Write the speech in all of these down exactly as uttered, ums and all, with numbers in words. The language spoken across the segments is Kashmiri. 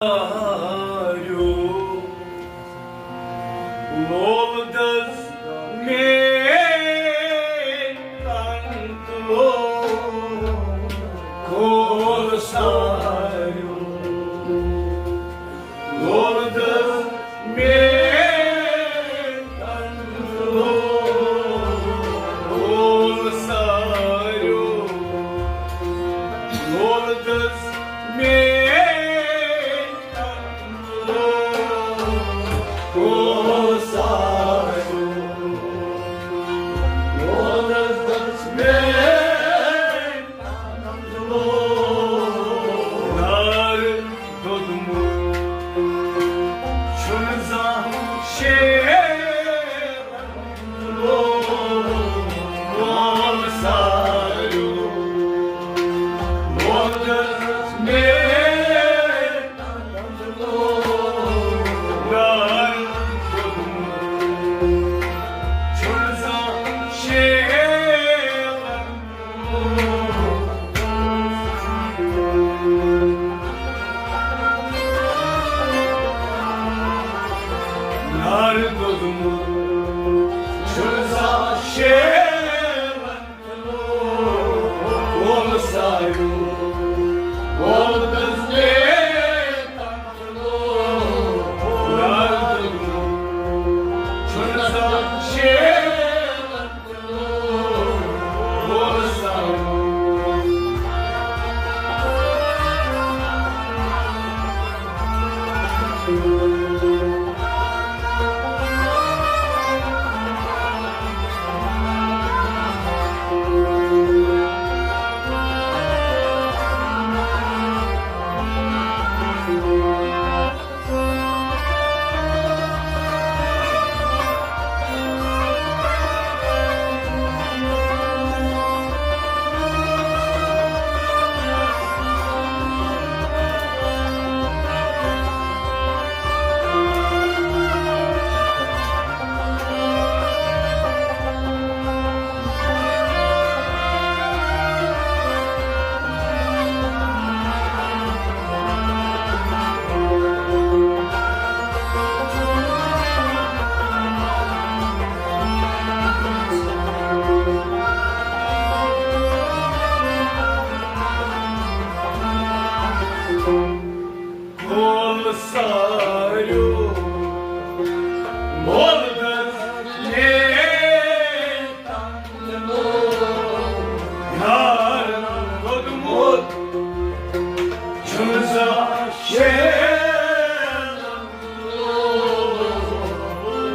ساریو لول دز میٲنۍ تن تلو، کول ساریو لول دز میٲنۍ تن تلو، کول ساریو لول دز میٲنۍ کول ساریو، مول دز میٲنۍ تن تلو، یار کوٚرمُت چھُم زانٛہہ شیر۔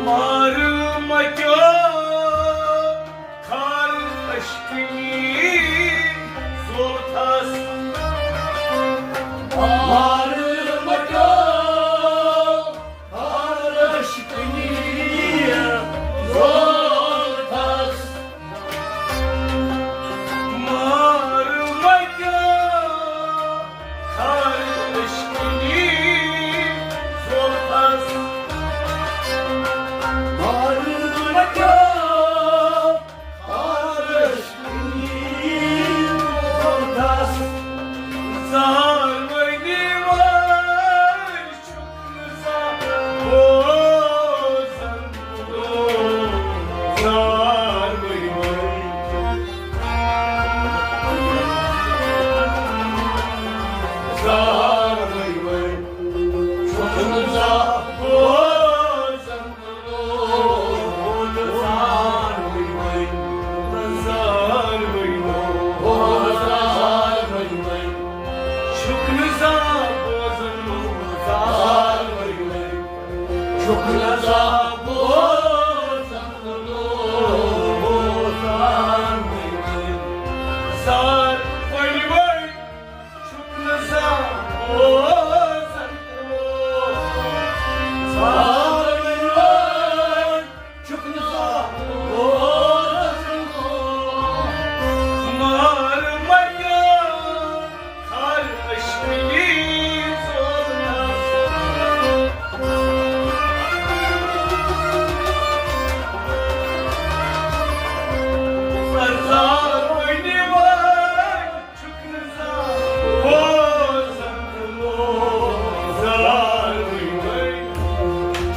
مارٕ مَتیو خار اشکنی زولتھس۔ مارٕ مَتیو خار اشکنی زولتھس۔ مارٕ مَتیو خار اشکنی زولتھس۔ مارٕ مَتیو خار اشکنی زولتھس۔ زار وٲنی وٲنۍ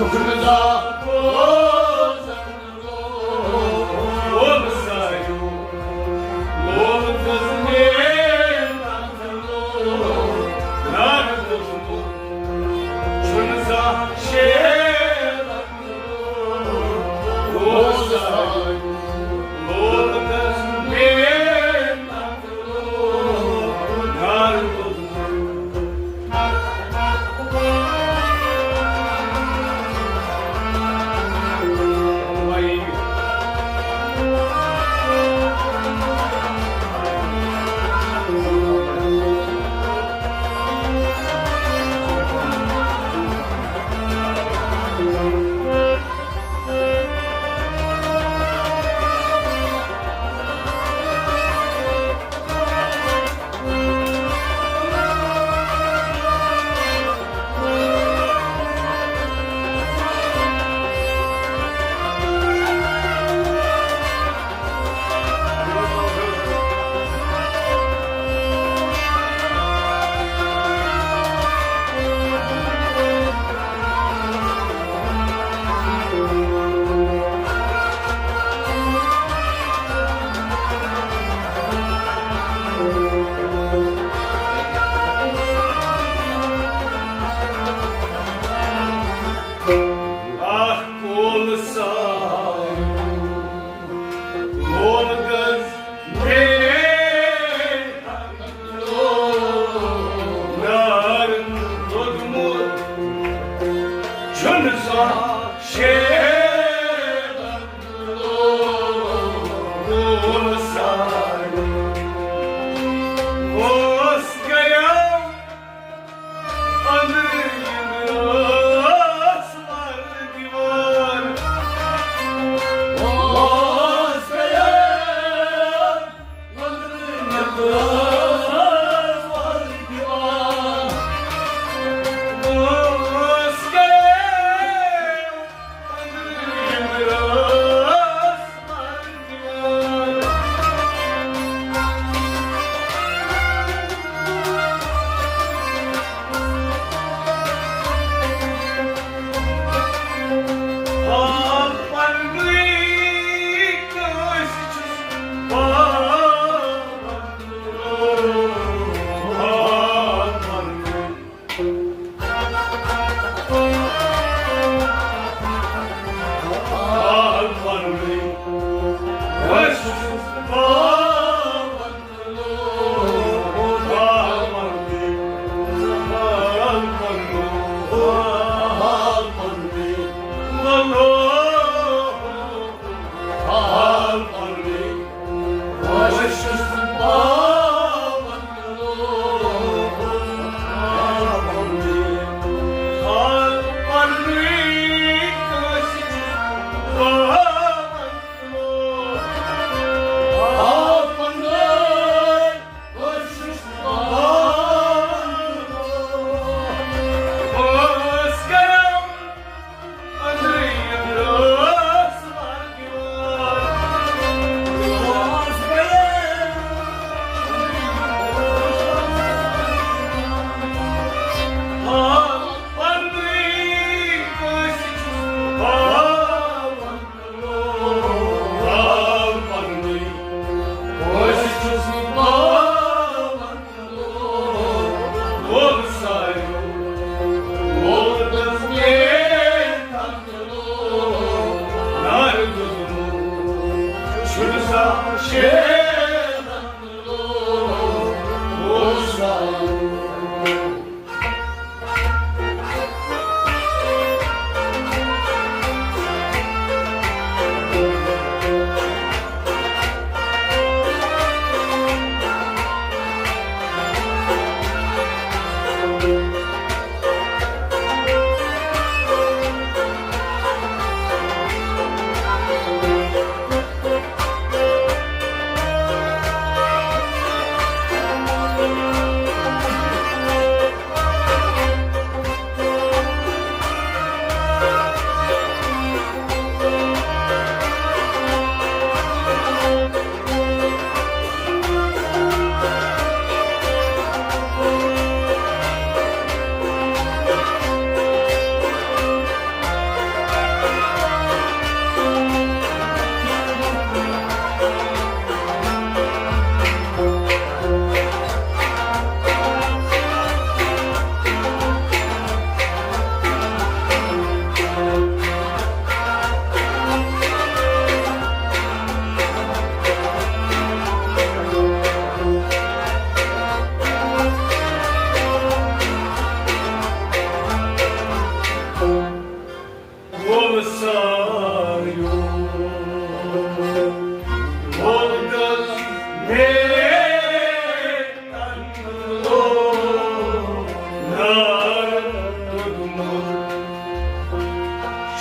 اکھ کول سا، کول گٔژھ بیٚیہِ نار روٚدمُت چھُنہٕ زانٛہہ شیر۔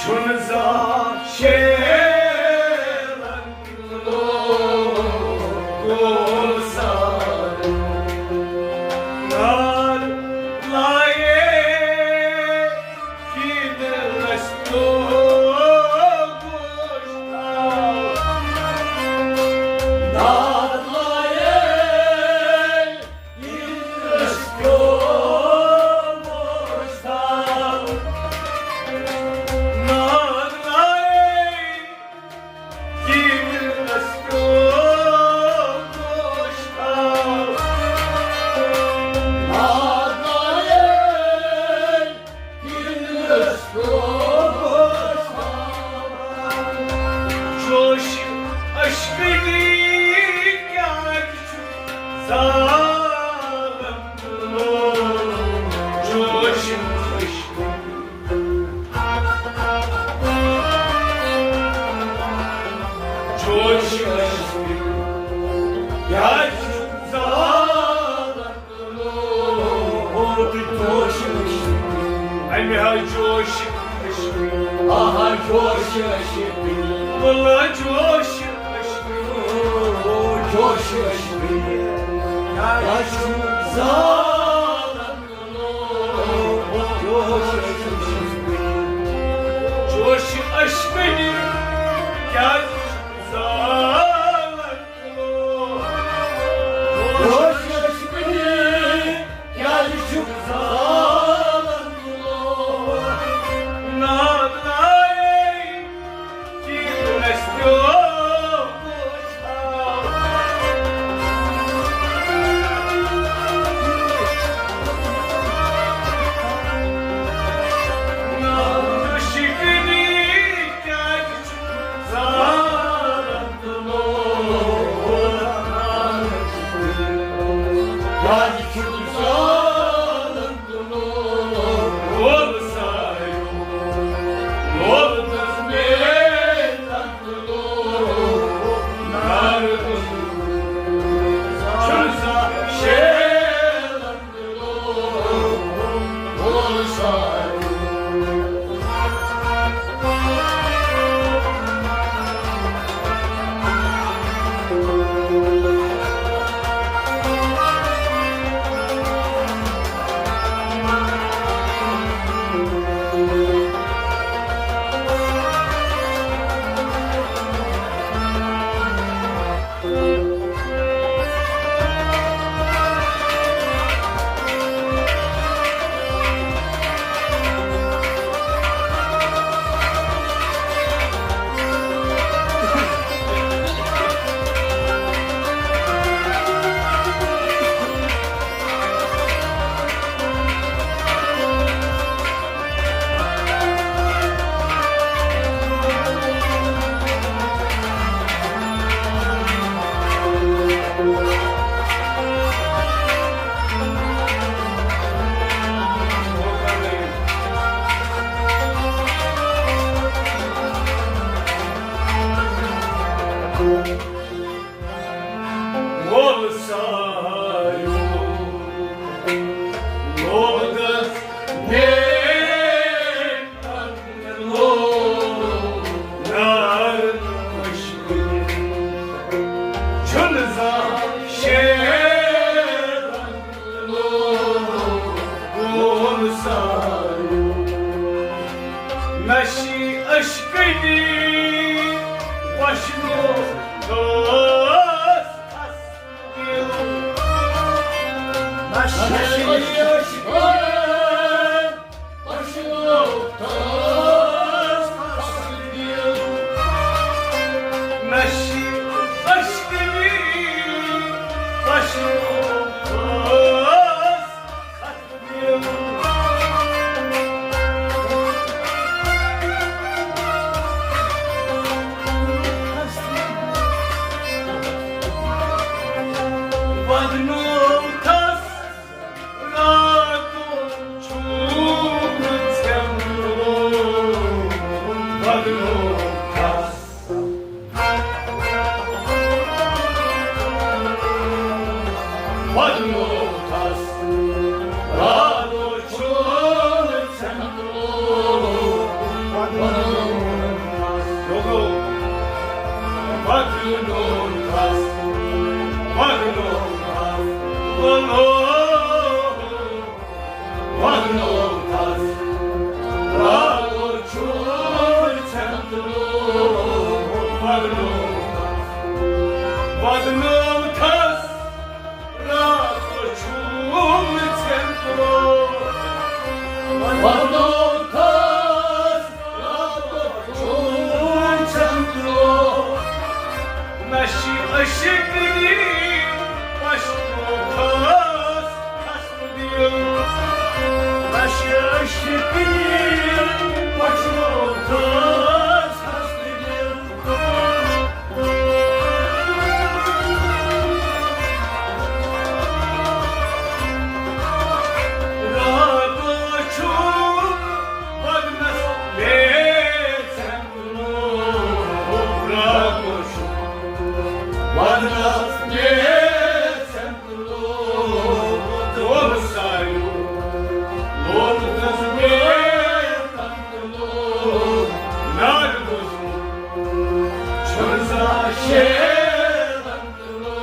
زانٛہہ شیرن لوگ گُلزار۔ نار لایے کِنہٕ أسۍ لوگ گوشتاب۔ نار لایے جوش اشکنی کیٛازِ چھُ زالان؟ جوش اشکنی، جوش اشکنی کیٛازِ چھُ زالان؟ او تہٕ جوش اشکنی۔ اَمہِ ہا جوش اشکنی۔ آہا جوش اشکنی۔ بُلہٕ جوش اشکنی۔ او جوش اشکنی۔ کیٛازِ چھُ زالان؟ او جوش اشکنی۔ جوش اشکنی۔ کیٛازِ چھُ زالان؟ جوش اشکنی کیٛازِ چھُکھ زالان؟ نار لایے کِنہٕ اَسہِ پیوٚو گوشتاب؟ نار اشکنی کیٛازِ چھُکھ زالان؟ وول ساروی لوگس نیک لوگ نار اشکنی۔ چھُنہٕ زانٛہہ شیرن لوگ وول ساروی۔ نشی اشکنی وشنو دوست۔ ودنوتھس راتھ چھُم ژھٮ۪ن تُلو۔ ودنوتھس راتھ چھُم ژھٮ۪ن تُلو۔ نشہِ عشقٕنی پشنوتھس خستہٕ دِل۔ نشہِ عشقٕنی پشنوتھس خستہٕ دِل۔ راتھ چھُ ودنس بے ژھٮ۪ن تُلو۔ راتھ چھُ ودنس بے ژھٮ۪ن تُلو۔ تُل سایو۔ لوگ تس بے ژھٮ۪ن تُلو۔ نار بوزمُت چھُنہٕ زانٛہہ شیرن تُلو۔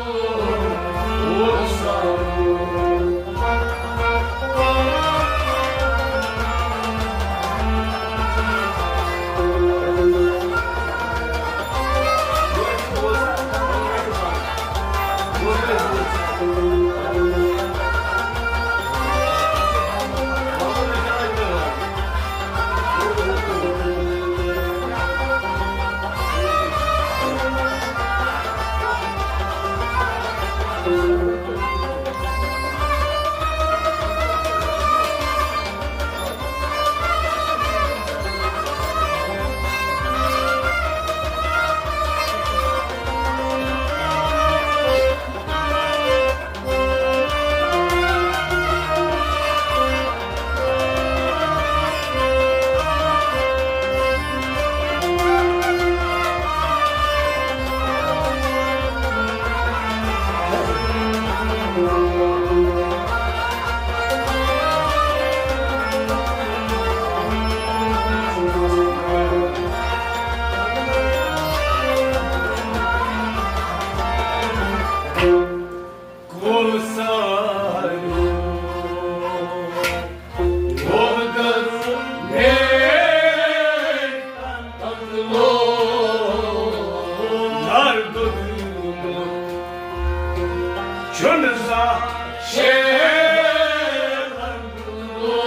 کُل ساروی وۄپدس مے تنتلو۔ نار دوٚدمُت چھُنہٕ زانٛہہ شیرن تُلو۔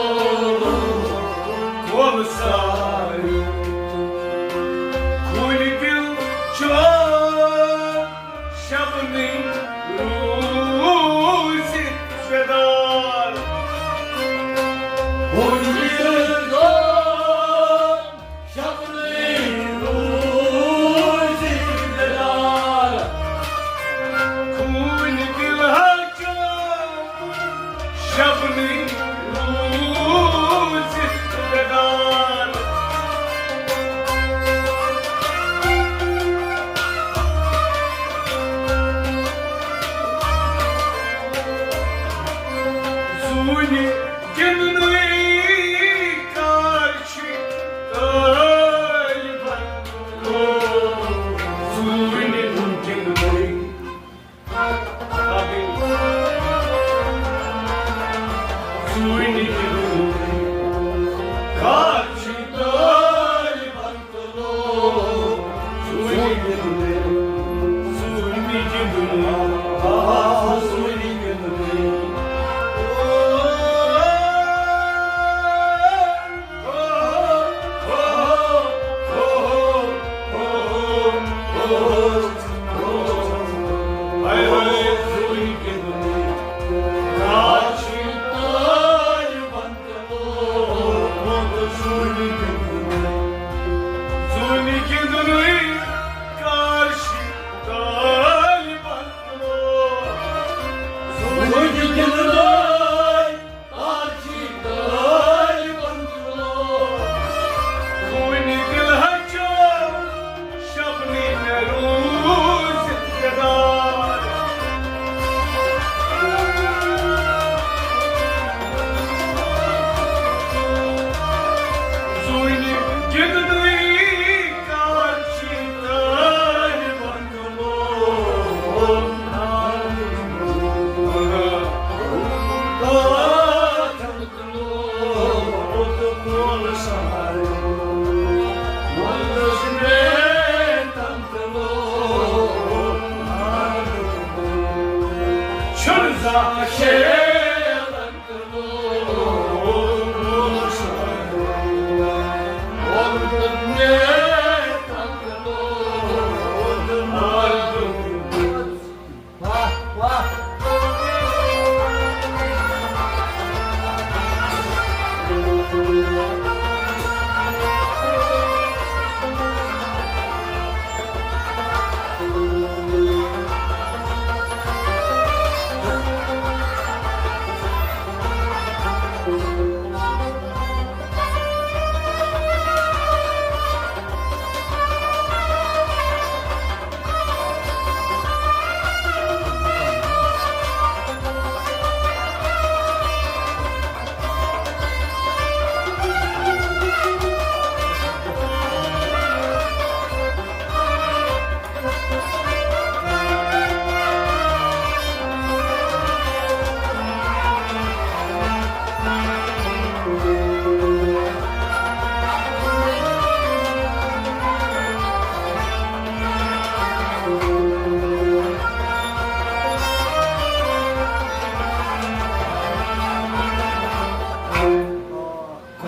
کُل ساروی کُلۍ دِل چھُ شبنم روٗزِتھ بیدار۔ کُلۍ دِل چھُ شبنم روٗزِتھ بیدار۔ کُلۍ دِل ہا چھُ شبنم روٗزِتھ بیدار۔ زوٗنہِ گِنٛدنُے کر چھُ طٲلبن۔ زوٗنہِ گِنٛدنُے کُنہِ دِل ہچو شبنہِ مےٚ روٗزِتھ بیدار۔ زوٗنہِ گِنٛدنٕے کر چھِ طٲلبن۔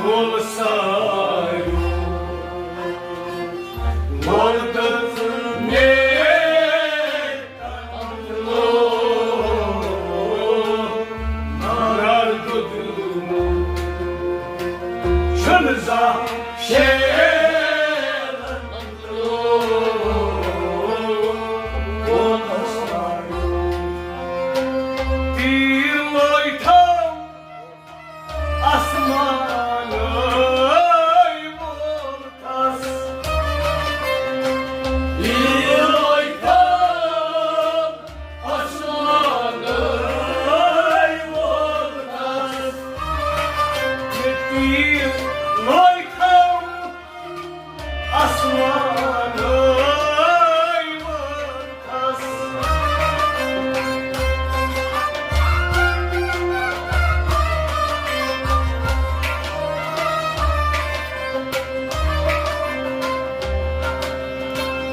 کُل ساروی ووٚن تہٕ ژٕ مےٚ تَتھ لوگ نار دیُتمُت۔ چھُنہٕ زانٛہہ شیرن لوگ کُل ساروی۔ تیٖر لٲگۍ تھَو آسمانَے ووٚلتھَس۔ یہِ لٲگۍ تھَو آسمانَے ووٚلتھَس۔ یہِ تیٖر لٲگۍ تھَو آسمانَے ووٚلتھَس۔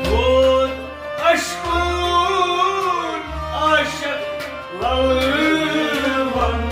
ووت عشقُک عاشق لَلہٕ وَنُن۔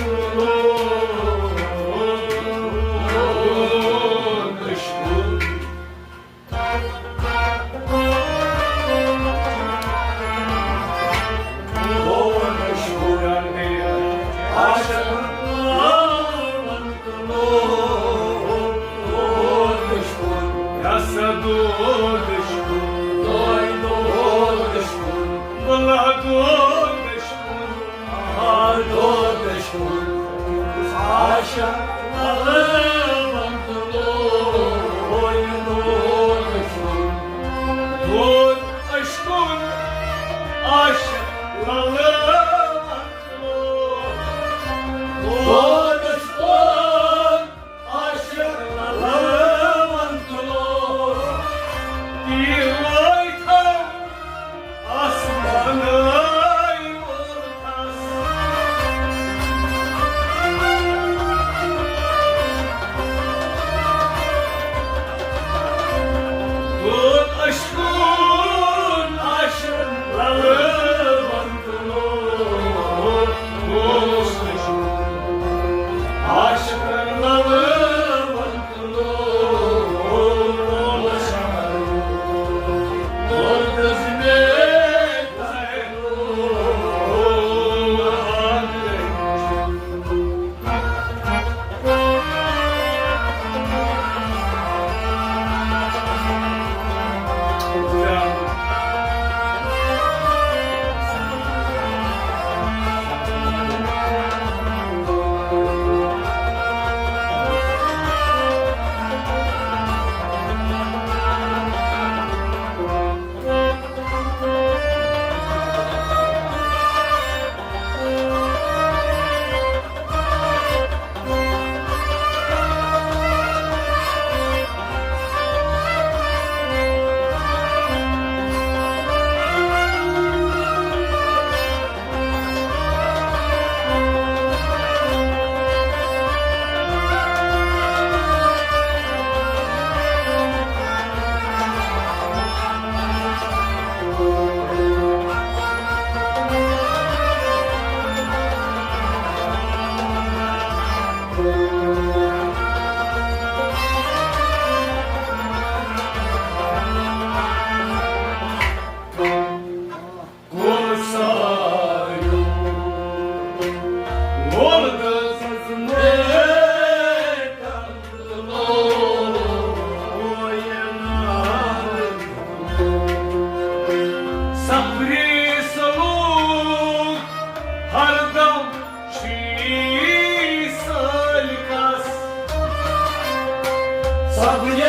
صبرِ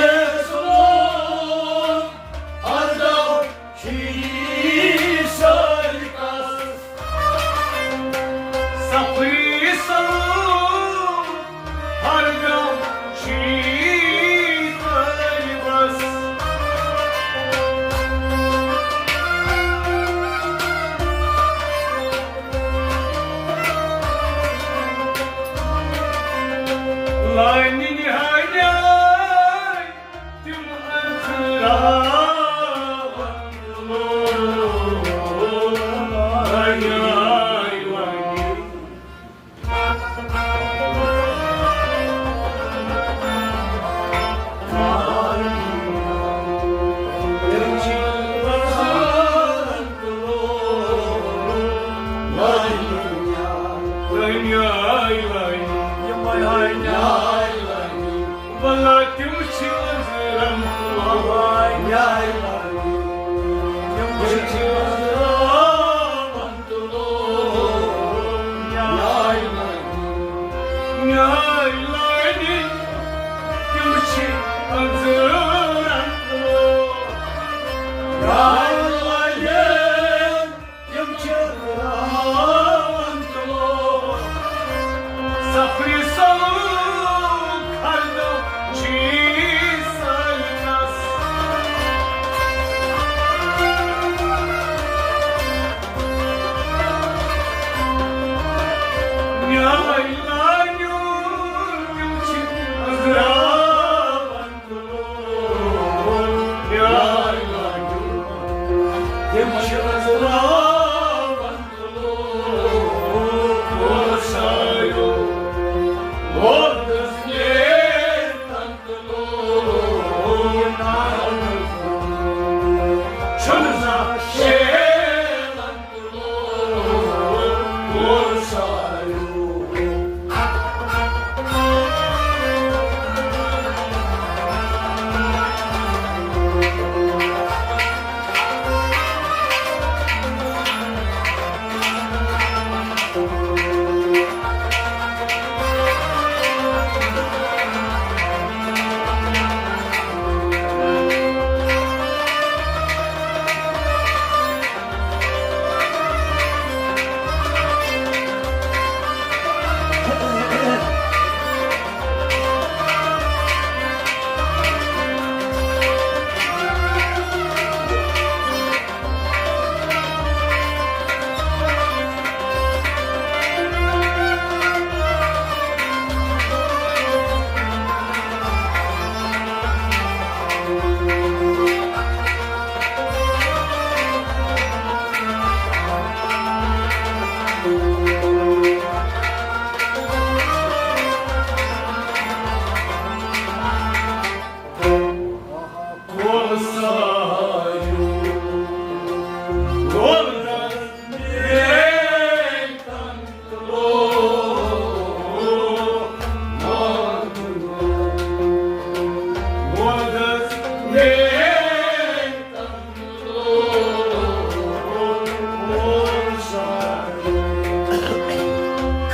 سلوک ہر دم چھی سٲلِکس۔ صبرِ سلوک ہر دم چھی طٲلبس۔ لٲنہِ نہایت تِم أنٛزراوَن لٲنہِ۔ ولا تِم چھِ أنٛزراوَن۔ تِم چھِ أنٛزراوَن۔ نیاے لٲنہِ، تِم چھِ أنٛزراوَن۔ نیاے لٲنہِ، تِم چھِ أنٛزراوَن۔ صبرِ سلوک ہر دم چھی سٲلِکس۔ نیاے لٲنہِ، تِم چھِ أنٛزراوَن۔ نیاے لٲنہِ، تِم چھِ أنٛزراوَن۔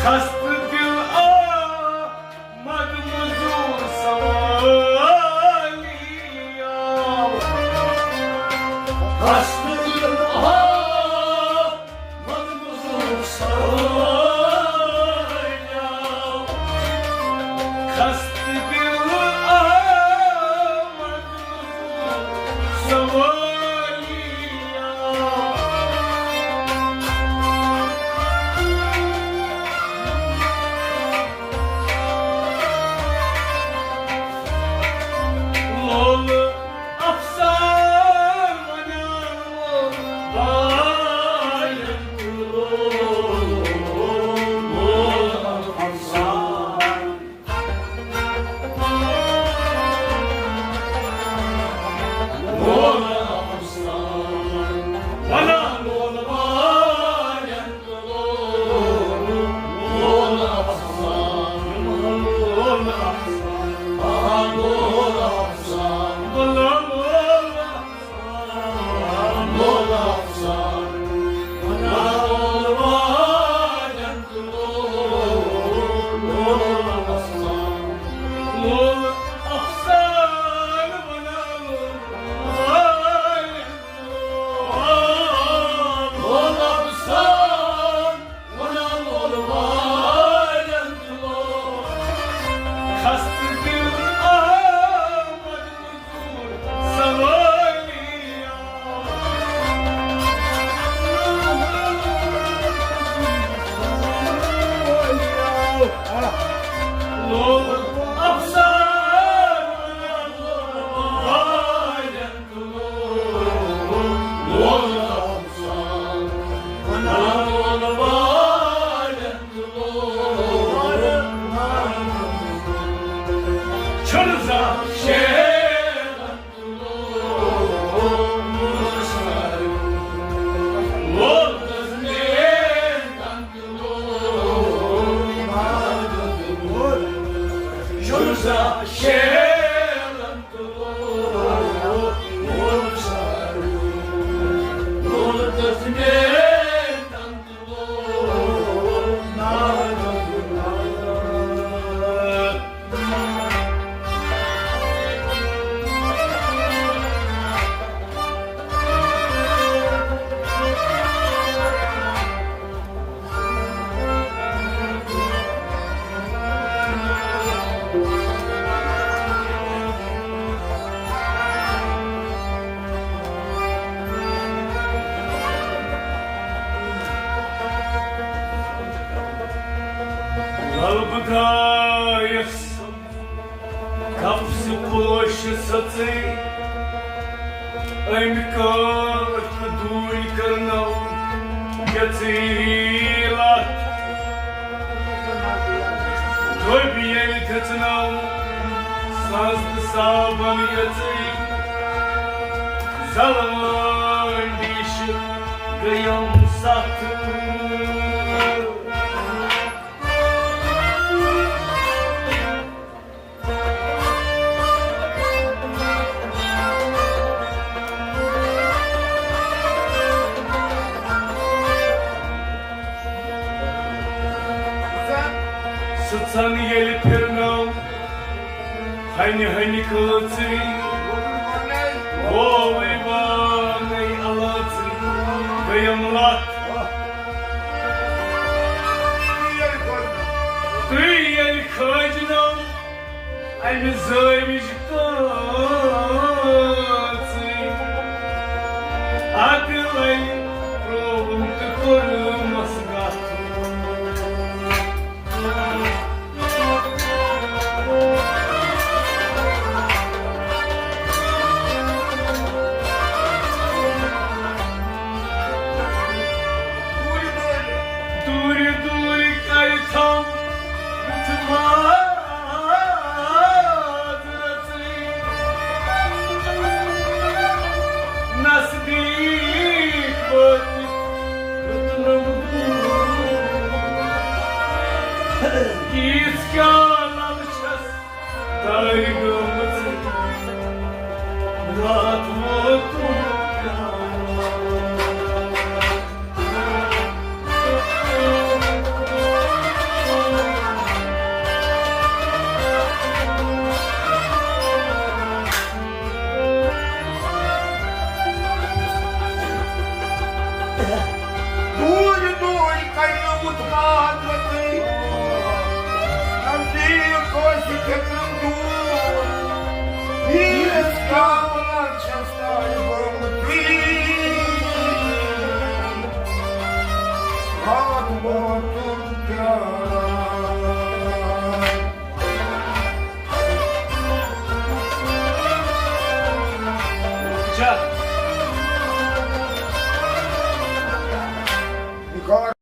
خستہٕ دِل آ مد مزور سوالی آو۔ خستہٕ دل آ مد مزور سوالی آو۔ خستہٕ دل آ مد مزور للہٕ بہٕ درٛایس کفسہٕ پوشہٕ سٕژٕے، أمۍ کٲٹھ تہٕ دوٗنۍ کٔرنو یژٕے لتھ۔ دۄبۍ ییٚلہِ دِژنو سَز تہٕ صابن یژٕے، زلوٲنۍ ڈیٖشہٕ گٔیم ستھ۔ سٕژن ییٚلہِ پھِرنٲو ہنہِ ہنہِ کٲژٕے، گوٚوٕے وانَے اَلٲژٕے گٔیم لَتھ۔ تُہۍ ییٚلہِ کھٲجنو اَمہِ زٲوِج کٲژٕے، اَتہِ لَلہِ ترٛووُم تہٕ کوٚرمَس گَتھ۔ دوٗرِ دوٗرِ کَرِ تھَم بُتھ معذرتٕے۔ نزدیٖک وٲتِتھ دیُتنم بوٗ۔ ییٖژ کیٛاہ لَلہٕ چھَس تارِ گٔمٕژ، راتھ ووتُم پیٛاران۔ دوٗرِ دوٗرِ کَریومُت معذرتٕے، نزدیٖک ٲسِتھ ہیٚکِم دوٗر۔ ییٖژ کیٛاہ وَنان چھَس تارِ گٔمٕژ۔ راتھ ووتُم پیٛاران۔ اچھا،